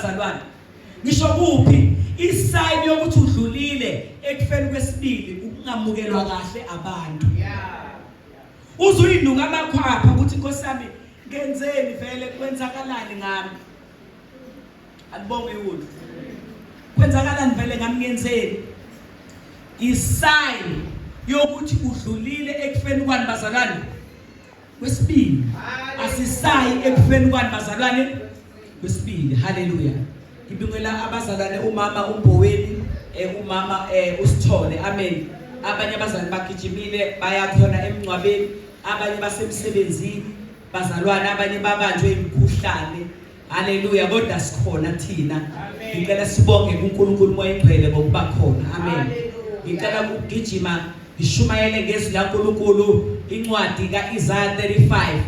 Bazalwane, ngisho kuphi isayini yokuthi udlulile ekufeni kwesibili ukungamukelwa kahle abantu. Uzuyinuka amakhwapha ukuthi Nkosi yami ngenzeni vele kwenzakalani ngami? Alibonge iwulu. Kwenzakalani vele ngami ngenzeni? Isayini yokuthi udlulile ekufeni kwani bazalwane? Kwesibili asisayi ekufeni kwani bazalwane? Kwesibili. Haleluya. Ngibingela abazalwane umama uMboweni eh, umama eh, uSithole. Amen. Abanye abazalwane bagijimile bayakhona emngcwabeni, abanye basemsebenzini, bazalwane abanye babanjwe imikhuhlane. Haleluya, kodwa sikhona thina. Ngicela sibonge kuNkulunkulu uMoya Ingcwele ngokuba khona. Amen. Ngicela ukugijima ngishumayele ngezwi laNkulunkulu incwadi kaIsaiah 35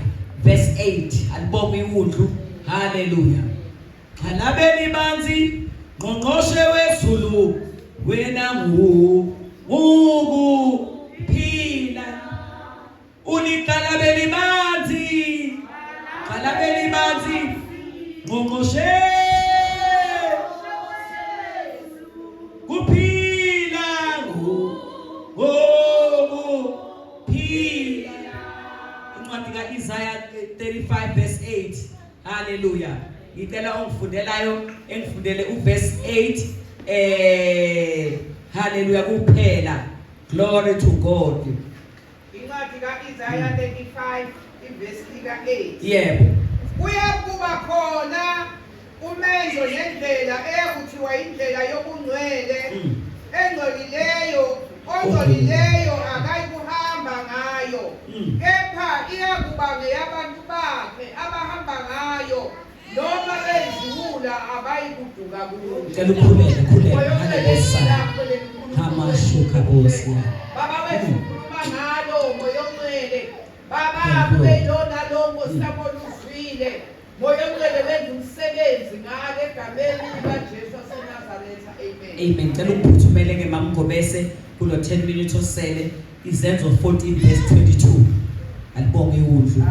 verse 8. Alibonge iwundlu. Haleluya. Xhalabeni banzi ngqongqoshe wezulu wena ngu ukuphila Uliqalabeli banzi. Qalabeli banzi. Ngqongqoshe. Kuphila ngokuphila. Incwadi kaIsaiah 35 verse 8. Hallelujah. Ngicela ongifundelayo engifundele uverse 8 eh hallelujah kuphela. Glory to God. Incwadi ka-Isaya 35 ivesi lika-8. Yebo. Kuyakuba khona umendo nendlela eyakuthiwa indlela yobungcwele engcolileyo ongcolileyo akayikuhamba ngayo kepha iyakuba ngeyabantu bakhe abahamba ngayo noma beyiziwula abayikuduka kuyo. Ngicela ukhuleke khuleke haleluya. Hamashuka bosi. Baba wethu khuluma ngalo moya ongcwele. Baba kube yilona lo Nkosi yami oluzwile. Moya ongcwele wenza umsebenzi ngale egameni likaJesu waseNazaretha. Amen. Amen. Ngicela ukuphuthumele ke mamgobese kulo 10 minutes osele Izenzo 14 verse 22. Alibonge iwundlu.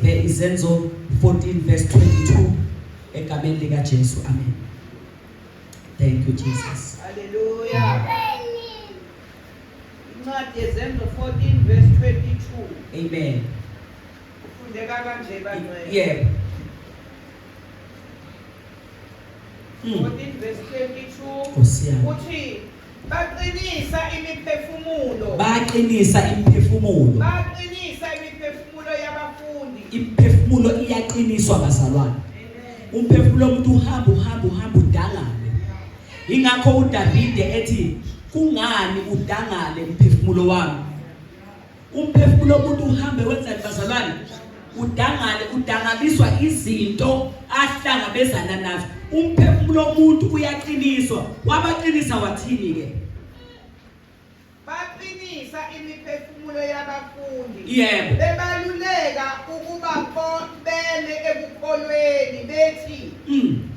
Ve Izenzo 14 verse 22 egameni lika Jesu. Amen. Thank you Jesus. Hallelujah. Incwadi yeZenzo 14 verse 22. Amen. Ufundeka kanje bangcwele. Yebo. 14 verse 22. Nkosi yami. Uthi Baqinisa imiphefumulo. Baqinisa imiphefumulo. Baqinisa imiphefumulo yabafundi. Imiphefumulo iyaqiniswa bazalwane. Umphefumulo womuntu uhamba uhamba uhamba udangale. Ingakho uDavide ethi kungani udangale mphefumulo wami? Umphefumulo womuntu uhambe wenzani bazalwane? Udangale, udangaliswa izinto ahlangabezana nazo. Umphefumulo womuntu uyaqiniswa. Wabaqinisa wathini ke? Baqinisa imiphefumulo yabafundi. Yebo. Bebaluleka ukuba beme ekukholweni bethi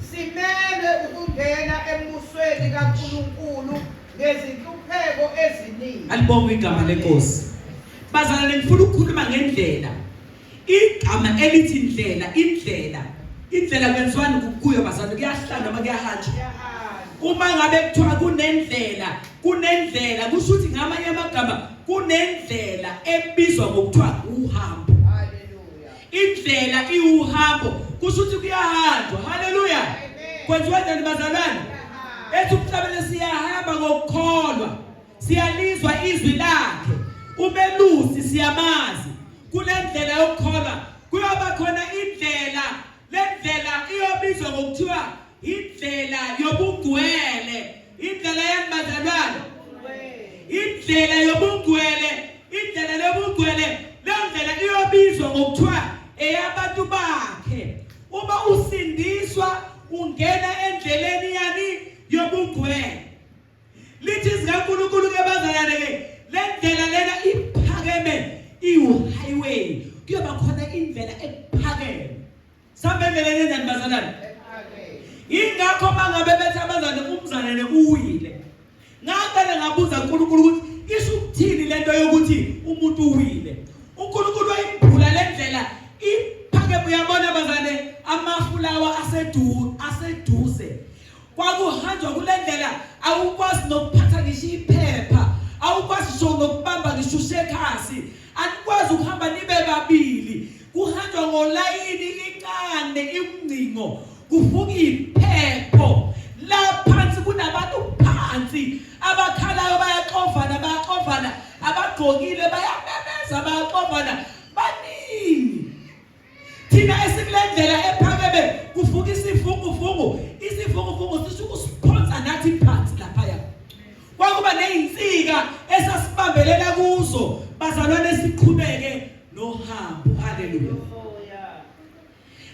simelwe ukungena embusweni kaNkulunkulu ngezinhlupheko eziningi. Alibongwe igama lenkosi. Bazalwane ngifuna ukukhuluma ngendlela. Igama elithi indlela, indlela. Indlela kwenziwani kuyo bazalwane kuyahlala noma kuyahanjwa. Uma ngabe kuthiwa kunendlela, kunendlela kusho ukuthi ngamanye amagama kunendlela ebizwa ngokuthiwa uhambo. Indlela iwuhambo kusho ukuthi kuyahanjwa. Haleluya. Kwenziwa njani bazalwane? Ethi ukuhlabela siyahamba ngokukholwa. Siyalizwa izwi lakhe. Umelusi siyamazi. Kule ndlela yokukholwa kuyoba khona indlela, le ndlela iyobizwa ngokuthiwa indlela yobungcwele. Indlela yani bazalwane? Indlela yobungcwele, indlela yobungcwele, leyo ndlela iyobizwa ngokuthiwa eyabantu bakhe. Uma usindiswa ungena endleleni yani yobungcwele. Lithi zikaNkulunkulu ke bazalwane ke le ndlela lena iphakeme iwu highway. Kuyoba khona indlela ephakeme. Sambe endleleni enjani bazalwane? Ingakho mangabe bethi abazalwane umzalwane uwile. Ngaqale ngabuza uNkulunkulu ukuthi isho ukuthini lento yokuthi umuntu uwile. uNkulunkulu wayimbhula le ndlela iphakeme uyabona bazalwane amafu lawa asedu aseduze. Kwakuhanjwa kule ndlela, awukwazi nokuphatha ngisho iphepha, awukwazi ngisho nokubamba ngisho ushekhasi, anikwazi ukuhamba nibe babili. Kuhanjwa ngolayini incane imngcingo, kuvuka iphepho la phansi, kunabantu phansi abakhalayo, bayaxovana, bayaxovana, abagqokile bayamemeza, bayaxovana, baningi. Thina esikule ndlela ephakeme kuvuka isifungufungu, isifungufungu sisho ukusiphonsa nathi phansi laphaya. Kwakuba nezinsika esasibambelela kuzo, bazalwane, siqhubeke nohambo. Haleluya.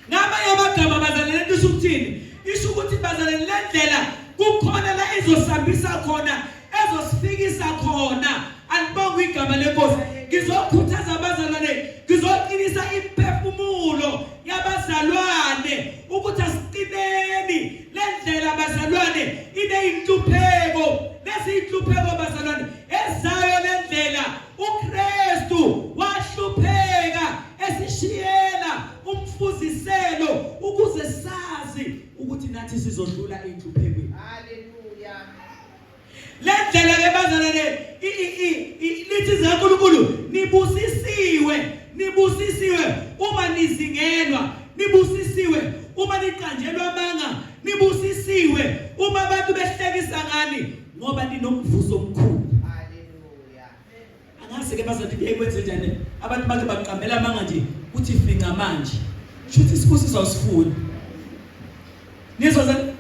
Ngamanye amagama bazalwane, lento isho ukuthini? Isho ukuthi bazalwane, le ndlela kukhona la izosihambisa khona, ezosifikisa khona. Alibongwe igama lenkosi. Ngizokhuthaza abazalwane, ngizoqinisa imphefumulo yabazalwane ukuthi asiqineni le ndlela bazalwane, ineyinhlupheko. Lezi inhlupheko bazalwane ezayo le ndlela, uKristu wahlupheka esishiyela umfuziselo ukuze sazi ukuthi nathi sizodlula enhluphekweni. Haleluya. Le ndlela ke bazalwane lithi zikaNkulunkulu, nibusisiwe, nibusisiwe uma nizingelwa, nibusisiwe uma niqanjelwa amanga, nibusisiwe uma abantu behlekisa ngani, ngoba ninomvuzo omkhulu. Haleluya. Angazi ke bazalwane kuye kwenze njani, abantu bakhe baqambela amanga nje uthi finca manje, shuthi isibusiso awusifuni. Nizwa zani?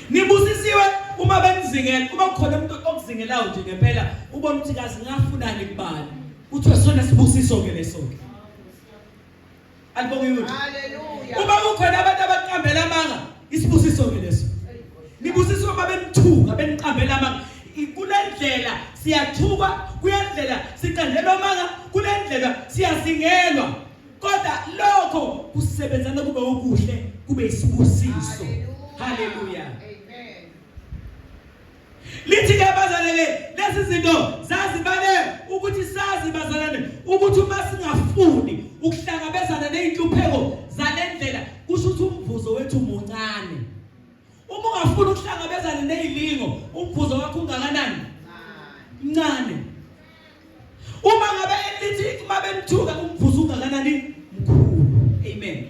Nibusisiwe uma benizingela, uma kukhona umuntu okuzingelayo nje ngempela, ubona ukuthi kazi ngafunani kubani. Kuthiwa sona sibusiso ke leso ke. Alibonge uYuda. Haleluya. Uma kukhona abantu abaqambela amanga, isibusiso ke leso. Nibusisiwe uma benithuka, beniqambela amanga. Kule ndlela siyathukwa, kule ndlela siqanjelwa amanga, kule ndlela siyazingelwa. Kodwa lokho kusebenzana kube okuhle, kube isibusiso. Haleluya. Amen. Lithi ke bazalwane, lezi zinto zazibale ukuthi sazi bazalwane ukuthi uma singafuni ukuhlangabezana nezinhlupheko zalendlela, kusho ukuthi umvuzo wethu muncane. Uma ungafuni ukuhlangabezana nezilingo, umvuzo wakho ungakanani? Mncane. Uma ngabe elithi uma benithuka, umvuzo ungakanani? Mkhulu. Amen.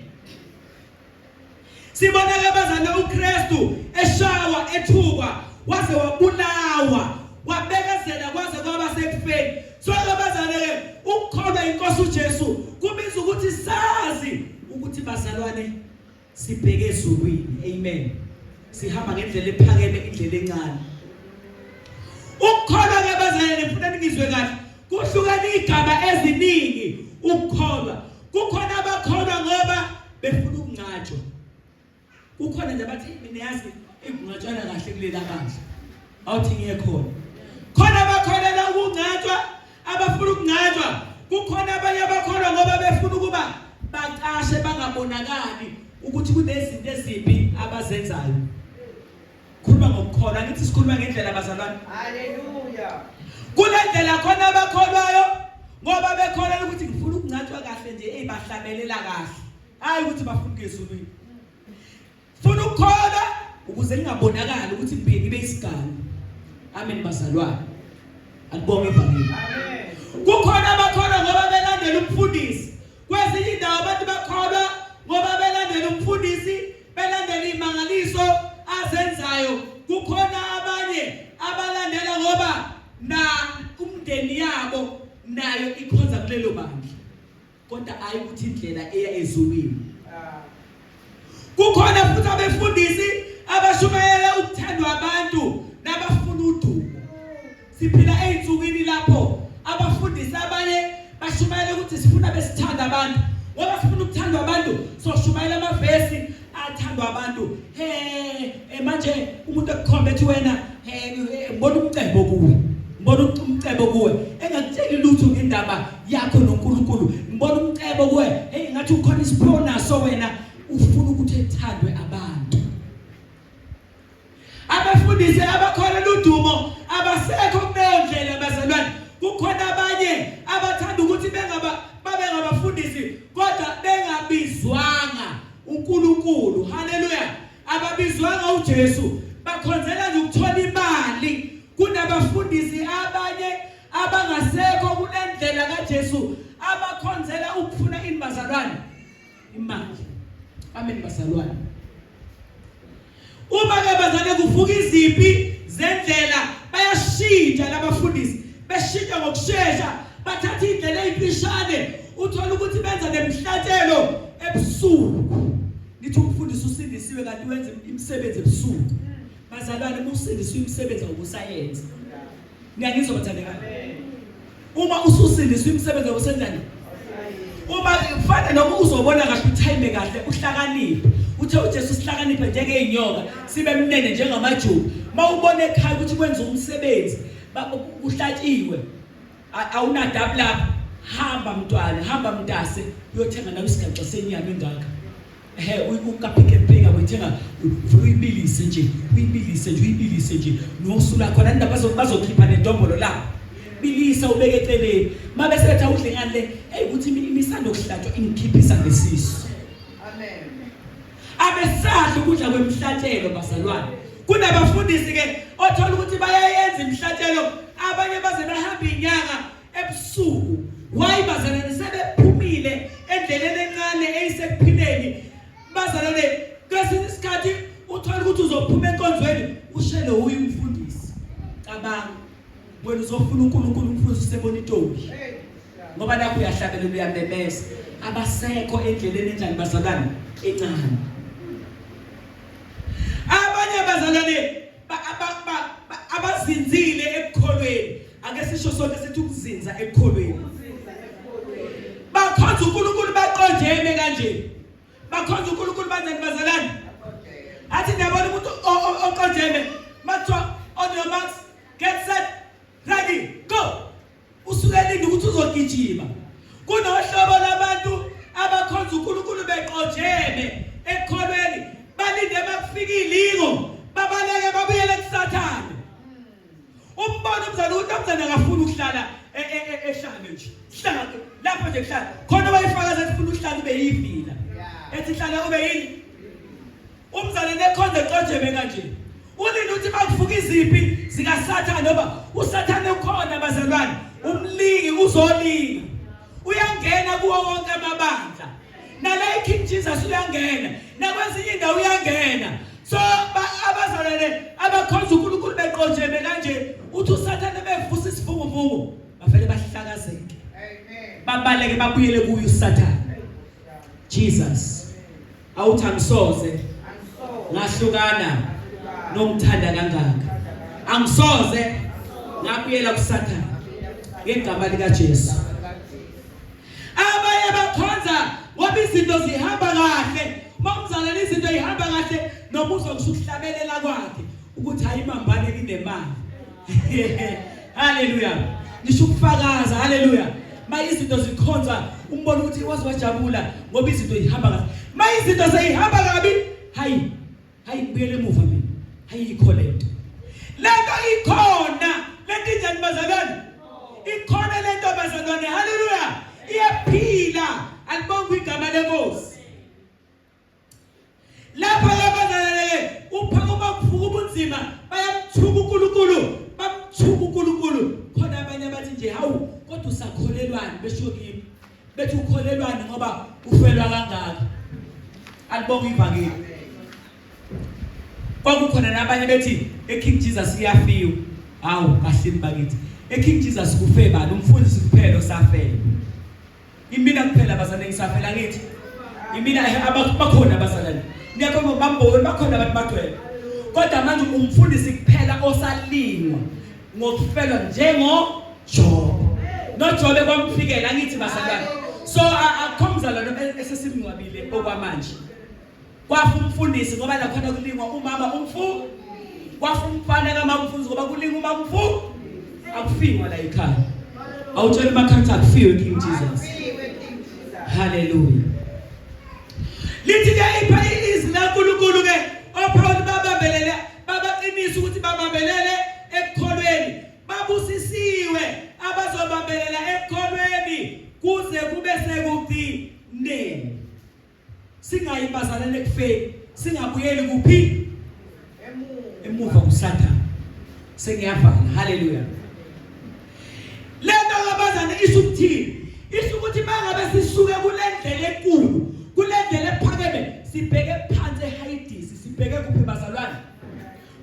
Sibona ke bazalwane uKristu eshawa, ethukwa, waze wabulawa, wabekezela kwaze kwaba sekufeni. So ke bazalwane ke ukukholwa inkosi uJesu kubiza ukuthi sazi ukuthi bazalwane sibheke ezulwini. Amen. Sihamba ngendlela ephakeme, indlela encane. Ukukholwa ke bazalwane, ngifuna ningizwe kahle, kuhlukana igaba eziningi ukukholwa. Kukhona abakholwa ngoba befuna ukungcatshwa. Kukhona nje abathi mina yazi ingcatshwana kahle kulela bandla, awuthi ngiye khona. Khona abakholela ukungcatshwa, abafuna ukungcatshwa. Kukhona abanye abakholwa ngoba befuna ukuba bacashe, bangabonakali ukuthi kunezinto ezimbi abazenzayo. Khuluma ngokukholwa, ngithi sikhuluma ngendlela bazalwane. Haleluya. Kule ndlela khona abakholwayo ngoba bekholelwa ukuthi ngifuna ukungcatshwa kahle nje, eyibahlabelela kahle, hayi ukuthi bafuna ukuya ezulwini. Funa ukukholwa ukuze ngingabonakali ukuthi ngibuye ngibe isigalo. Amen bazalwane. Alibonge ivangeli. Amen. Kukhona abakholwa ngoba belandela umfundisi. Kwezinye indawo abantu bakholwa ngoba belandela umfundisi, belandela imangaliso azenzayo. Kukhona abanye abalandela ngoba na umndeni yabo nayo ikhonza kulelo bandla. Kodwa ayi ukuthi indlela eya ezulwini. Ah. Kukhona futhi abefundisi abashumayela ukuthandwa abantu nabafuna udumo. Siphila ezinsukwini lapho abafundisi abanye bashumayela ukuthi sifuna besithanda abantu. Ngoba sifuna ukuthandwa abantu, soshumayela amavesi athandwa abantu. He, manje umuntu ekukhomba ethi wena, he, ngibona umcebo kuwe. Ngibona umcebo kuwe. Engakutsheli lutho ngendaba yakho noNkulunkulu. Ngibona umcebo kuwe. Hey, ngathi ukhona isiphiwo naso wena, ufuna ukuthi ethandwe abantu. Abefundisi abakhona ludumo abasekho kuleyo ndlela bazalwane. Kukhona abanye abathanda ukuthi bengaba babe ngabafundisi kodwa bengabizwanga uNkulunkulu. Haleluya. Ababizwanga uJesu. Bakhonzela nje ukuthola imali. Kunabafundisi abanye abangasekho kulendlela kaJesu abakhonzela ukufuna ini bazalwane? Imali. Amen bazalwane. Uma ke bazalwane kuvuka izimpi zendlela bayashintsha labafundisi, beshintsha ngokushesha, bathatha indlela eyimfishane, uthola ukuthi benza nemihlatshelo ebusuku. Nithi umfundisi usindisiwe kanti wenza imisebenzi ebusuku. Bazalwane, uma usindisiwe imisebenzi awubusayenza. Niyangizwa bathandekayo? Uma ususindiswa imisebenzi awusenzani? Uma kufana noma uzobona kahle uthayime kahle uhlakaniphe. Uthe uJesu sihlakaniphe njengeenyoka, sibe mnene njengamajuba. Mawubona ekhaya ukuthi kwenza umsebenzi, kuhlatshiwe. Awunadabu lapha. Hamba mntwana, hamba mntase, uyothenga nawe isigaxa senyama engaka. Ehe, ukaphike phika uyithenga uvele uyibilise nje, uyibilise nje, uyibilise nje. Nosula khona indaba bazokhipha nedombolo lapho. Bilisa ubeke eceleni. Mabe sebethi awudle ngani le, hey ukuthi imisando kuhlatshwa ingikhiphisa ngesisu. Amen. Abesadla ukudla kwemhlatshelo bazalwane. Kunabafundisi ke othola ukuthi bayayenza imhlatshelo, abanye baze bahamba inyanga ebusuku. Why bazalwane sebephumile endleleni encane eyisekuphileni? Bazalwane kwesinye isikhathi uthola ukuthi uzophuma enkonzweni ushele uye umfundisi. Cabanga wena uzofuna uNkulunkulu umfundisi usebona intombi. Ngoba lapho uyahlabelela uyamemeza. Abasekho endleleni enjani bazalwane? Encane. Abanye bazalwane abazinzile ekukholweni. Ake sisho sonke sithi ukuzinza ekukholweni. Bakhonza uNkulunkulu baqonjene kanje. Bakhonza uNkulunkulu banjani bazalwane? Athi ndiyabona umuntu oqonjene makuthiwa on your marks get set ready go. Usuke elinde ukuthi uzogijima. Kunohlobo labantu abakhonza uNkulunkulu beqojeme ekukholweni, balinde makufika ilingo, babaleke babuyele kuSathane. Umbona umzali ukuthi umzali akafuni ukuhlala e, e, e, ehlale nje. Hlala lapho nje kuhlala. Khona wayefakaza ethi ufuna ukuhlala ube yivila. Ethi hlala ube yini? Umzalwane ekhonza eqojeme kanje. Ulinde ukuthi makuvuka izimpi zikaSathane ngoba uSathane ukhona bazalwane. Umlingi uzolinga. Uyangena kuwo wonke amabandla. Nala iKing Jesus uyangena. Nakwezinye indawo uyangena. So abazalwane abakhonza uNkulunkulu beqojeme kanje uthi uSathane bevusa isivunguvungu bavele bahlakazeke. Amen. Babaleke babuyele kuye uSathane. Jesus. Awuthi angisoze ngahlukana nomthanda kangaka. Angisoze ngabuyela kuSathane ngegama likaJesu. Abaye bakhonza ngoba izinto zihamba kahle. Uma umzalwane izinto ihamba kahle nomuzwa ngisho ukuhlabelela kwakhe ukuthi hayi imambane inemali. Haleluya. Ngisho ukufakaza, haleluya. Ma izinto zikhonza umbona ukuthi waze wajabula ngoba izinto zihamba kahle. Ma izinto seyihamba kabi, hayi, hayi kubuyele emuva mina. Hayi ikho lento. Lento ikhona, lento injani bazalwane? Ikhona lento bazalwane, haleluya. Iyaphila, alibongwe igama lenkosi. Lapha labazalwane uphakuma kuvuka ubunzima bayamthuka uNkulunkulu, bamthuka uNkulunkulu. Khona abanye abathi nje hawu kodwa usakholelwani besho kimi. Bethi ukholelwani ngoba ufelwa kangaka. Alibonga ivangeli. Kwakukhona nabanye bethi eKing Jesus kuyafiwa. Hawu kahleni bakithi. EKing Jesus kufe bani? Umfundisi kuphela osafela. Imina kuphela bazalwane ngisafela ngithi. Imina bakhona abazalwane. Niyakho bamboni bakhona abantu bagcwele. Kodwa manje umfundisi kuphela osalingwa ngokufelwa njengo Job. NoJobe kwamfikela ngithi bazalwane. So akukho mzalwane esesimngcwabile okwamanje. Kwafa umfundisi ngoba nakhona kulingwa umama umfu. Kwafa umfana kamama umfundisi ngoba kulingwa umama umfu. Akufiwa la ekhaya. Awutshela umakhathi akufiwe King Jesus. Hallelujah. Lithi ke ipha izwi laNkulunkulu ke oPaul babambelele babaqinisa ukuthi babambelele ekukholweni babusisiwe abazobambelela ekukholweni kuze kube sekugcineni. Singayi bazalwane ekufeni, singabuyeli kuphi? Emuva. Emuva kuSathane. Sengiyavala. Haleluya. Lento kabazane isho ukuthini? Isho ukuthi mangabe sisuke kule ndlela enkulu, kule ndlela ephakeme, sibheke phansi eHades, sibheke kuphi bazalwane?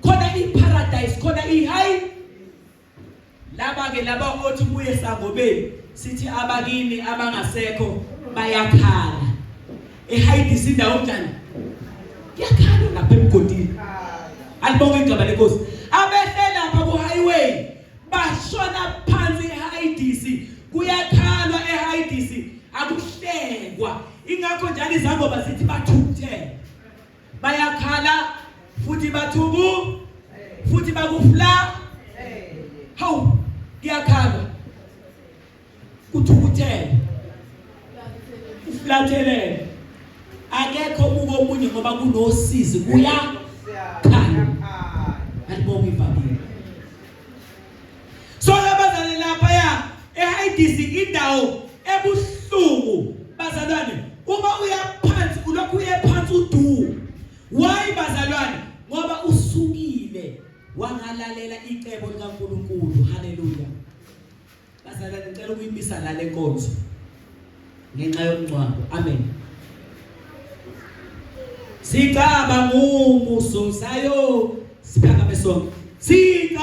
Khona iparadise, khona ihigh. Laba ke laba othi kuye sangobeni sithi abakini abangasekho bayakhala. EHades indawo njani? Kuyakhala lapha emgodini. Alibonge igama lenkosi. Abehle lapha ku highway bashona phansi eHades, kuyakhalwa eHades, akuhlekwa. Ingakho njalo izangoma zithi bathukuthele. Bayakhala futhi bathuku futhi bakufla. Hawu, kuyakhalwa. Kuthukuthele. Uflathelele. Akekho obuka omunye ngoba kunosizi kuyakhala. Alibonge ivangeli. So labazalwane lapha ya eHades indawo ebuhlungu bazalwane, uma uya phansi ulokhu uye phansi udu. Why bazalwane? Ngoba usukile wangalalela icebo likaNkuluNkulu. Haleluya. Bazalwane, ngicela ukuyimisa la lenkonzo ngenxa yomngcwabo. Amen. Sicaba ngumuso sayo siphakame sonke. Sicaba